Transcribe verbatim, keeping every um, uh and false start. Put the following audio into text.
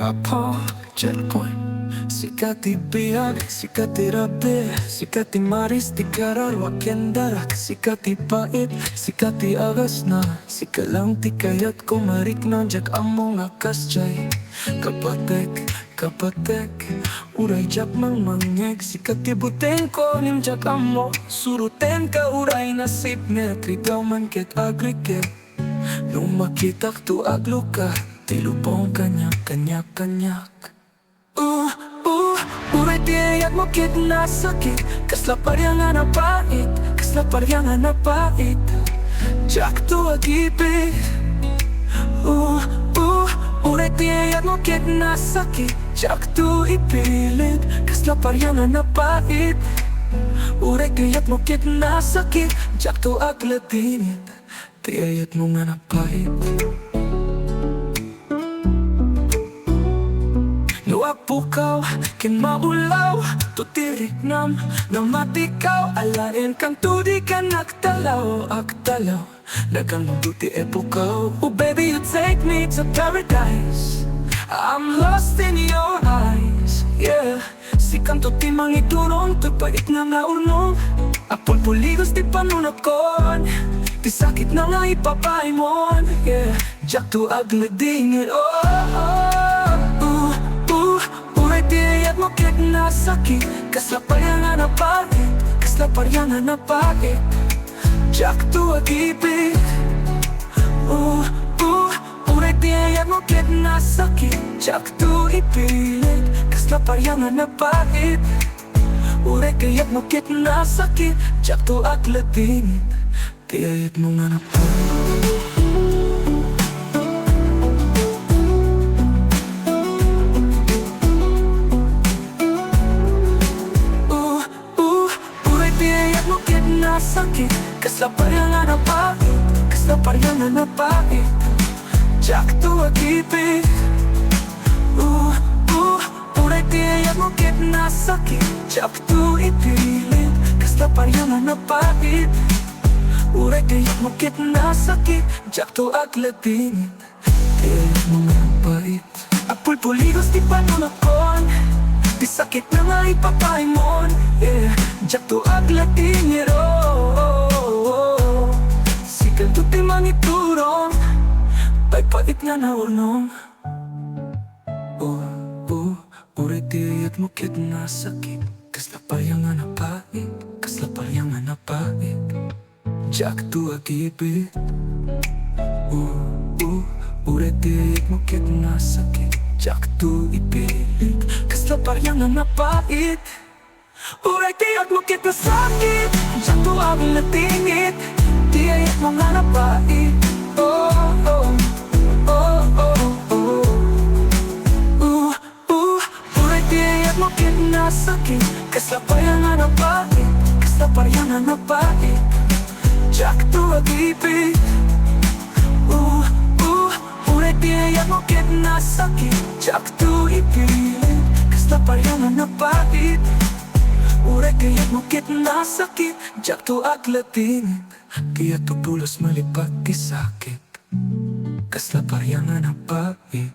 Apo, checkpoint. Sika ti biag, sika ti rabii, sika ti maris ti kararua ken darak, sika ti pait, sika ti agasna, sika lang ti kayatko marikna, diak ammo nga kasdiay. Kapatek, kapatek, uray diak mangmangngeg, sika ti butengko ngem diak ammo surotenka, uray nasipnget, rigaw man ket agriket. No makitak to agluka, ti lupong kaniak, kaniak, kaniak. Uh, uh, uray ti ayatmo ket nasakit, kasla pariangan a pait, kasla pariangan a pait. Diakto agipit. Uh, uh, uray ti ayatmo ket nasakit, diakto ipilit, kasla pariangan a pait. Uray ti ayatmo ket nasakit, diakto agladingit. Ti ayatmo nga napait. No agpukaw ken maulaw to ti riknam, no matikaw alaen kanto dika nagtalaw, agtalaw. Naganto ti epokaw. Oh baby, you take me to paradise. I'm lost in your eyes, yeah. Sikanto ti mangiturong toy pait nga naurnong. Apulpuligos ti panunotkon, ti sakitna nga ipapaymon, yeah. Diakto agladingit, oh, oh, oh, uh, uh. Uray ti ayatmo ket nasakit, kasla pariangan a pait, kasla pariangan a pait. Diakto agipit. Uh, uh, uray ti ayatmo ket nasakit, diakto ipilit, kasla pariangan a pait. Uray ti ayatmo ket nasakit, diakto agladingit. Ti ayatmo nga napait. Uh, uh, uray ti ayatmo ket nasakit, kasla pariangan a pait, kasla pariangan a pait. Diakto agipit. Uh, uh, uray ti ayatmo ket nasakit, diakto ipilit, kasla pariangan a pait. Uray ti ayatmo ket nasakit, diakto agladingit. Ti ayatmo nga napait. Apulpuligos ti panunotkon, ti sakitna nga ipapaymon, yeah. Diakto agladingit, oh, oh, oh, oh. Sikanto ti mangiturong toy pait nga naurnong. Oh, oh, uray ti ayatmo ket nasakit, kasla pariangan a pait, kasla pariangan a pait. Diakto agipit. Uh, uh, uray ti ayatmo ket nasakit, diakto ipilit, kasla pariangan a pait. Uray ti ayatmo ket nasakit, diakto agladingit. Ti ayatmo nga napait. Oh, oh, oh, oh, oh. Uh, uh, uray ti ayatmo ket nasakit, kasla pariangan a pait, kasla pariangan a pait. Diakto agipit. Uh, uh, uray ti ayatmo ket nasakit, diakto ipilit, kasla pariangan a pait. Uray ti ayatmo ket nasakit, diakto agladingit. Kayatko pulos malipad ti sakit, kasla pariangan a pait.